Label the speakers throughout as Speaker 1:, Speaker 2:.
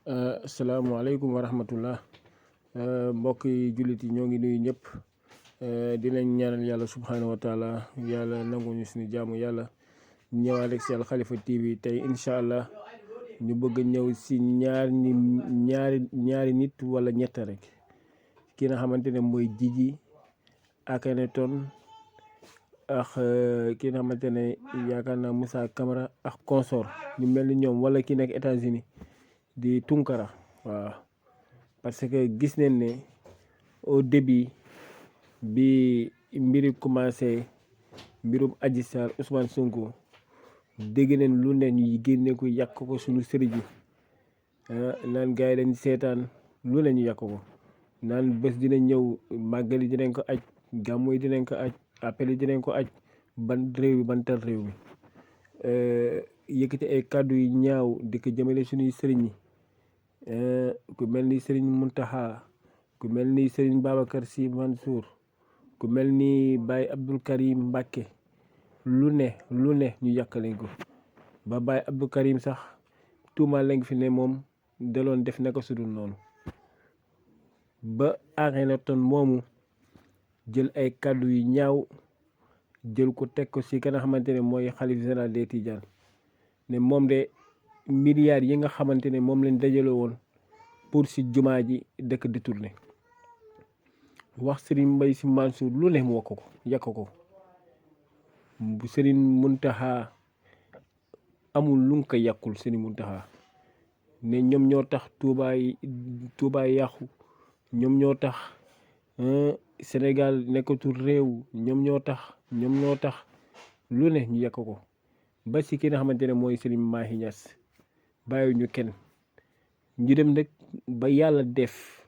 Speaker 1: Asalaamaaleykum wa rahmatullah mbokk yi jullit yi ñoo ngi nuyu ñëpp di leen ñaanal yàlla subhaanahu wa taala yàlla nangu ñu suñu jaamu yàlla ñëwaat rek si Al Khalifa TV tey incha allah ñu bëgg ñëw si ñaari nit wala ñett rek ki nga xamante ne mooy Jiji Akhenaton ak ki nga xamante ne yaakaar naa Moussa Camara ak consort ñu mel ni ñoom wala ki nekk États-Unis di Tunkara waaw parce que gis nañ ne au début bi mbiri commencé mbirum Adji Sarr Ousmane Sonko dégg nañ lu ne ñu génne ko yàq ko suñu sëriñ yi naan gars yi dañ seetaan lu ne ñu yàq ko naan bés dina ñëw màggal yi dinañ ko aj gàmmu yi dinañ ko aj appel yi dinañ ko aj ban réew bi ban tal réew mi yëkkati ay kàddu yu ñaaw di ko jëmale suñuy sëriñ yi ku mel ni sëriñ Muntaxa ku mel ni sëriñ Babacar Sy Mansour ku mel ni Baye Abdou Karim Mbacke lu ne ñu yàqaleñ ko ba Baye Abdou Karim sax tuumaal lañ fi ne moom daloon def naka sudul noonu ba Akhenaton moomu jël ay kàddu yu ñaaw jël ko teg ko ci ka nga xamante ne mooy xalif général des Tidianes ne moom de milliards yi nga xamante ne moom lañ dajale woon pour ci jumaa ji dëkk détourné wax Serigne Mbaye Sy Mansour lu ne mu wax ko yàq ko Serigne Muntaxa amul lu nga ko yàqul Serigne Muntaxa ne ñoom ñoo tax Touba yàqu ñoom ñoo tax Sénégal nekkatul réew ñoom ñoo tax lu ne ñu yàq ko ba ci ki nga xamante ne mooy Serigne Mahi Niass bàyyi ñu kenn ñu dem nag ba yàlla def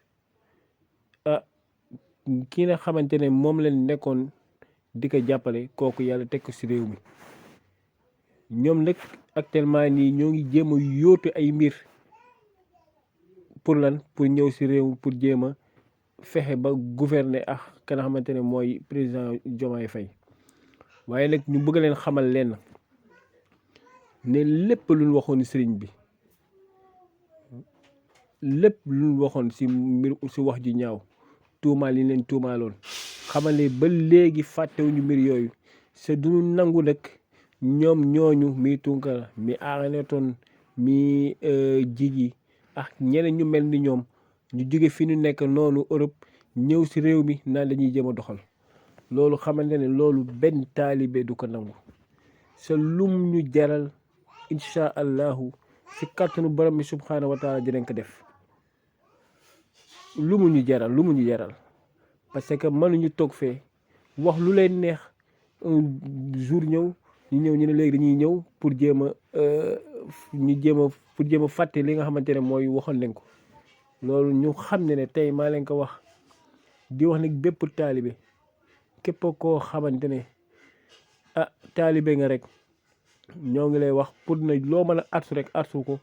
Speaker 1: ki nga xamante ne moom leen nekkoon di ko jàppale kooku yàlla teg ko ci réew mi ñoom nag actuellement nii ñoo ngi jéem a yóotu ay mbir pour lan pour ñëw ci réew pour jéem a fexe ba gouverner ak ka nga xamante ne mooy président Diomaye Faye waaye nag ñu bëgg leen xamal lenn ne lépp lu ñu waxoon sëriñ bi lépp lu ñu waxoon ci mbir ci wax ju ñaaw tuumaal yi leen tuumaaloon xamal ne ba léegi fàttewuñu mbir yooyu c'est duñu nangu nag ñoom ñooñu mi Tunkara mi Akhenaton mi Jiji ak ñeneen ñu mel ni ñoom ñu jóge fi ñu nekk noonu Europe ñëw ci réew mi naan dañuy jéem a doxal loolu xamante ne loolu benn taalibe du ko nangu sa lum ñu jaral incha allahu ci kàttanu borom bi subhaanahu wa taala dinañ ko def lu mu ñu jaral parce que mënuñu toog fee wax lu leen neex un jour ñëw ñu ne léegi dañuy ñëw pour jéem a fàtte li nga xamante ne mooy waxoon nañ ko loolu ñu xam ne tey maa leen ko wax di wax nag bépp taalibe képp koo xamante ne taalibe nga rek ñoo ngi lay wax pour na loo mën a artu rek artu ko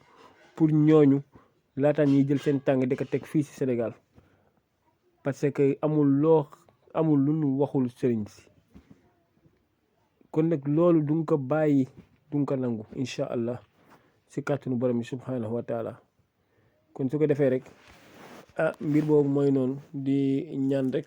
Speaker 1: pour ñooñu laata ñuy jël seen tàng di ko teg fii ci Sénégal parce que amul lu ñu waxul sëriñ si kon nag loolu du nga ko bàyyi du nga ko nangu incha allah ci kàttanu borom bi subhanahu wa taala kon su ko defee rek mbir boobu mooy noonu di ñaan rek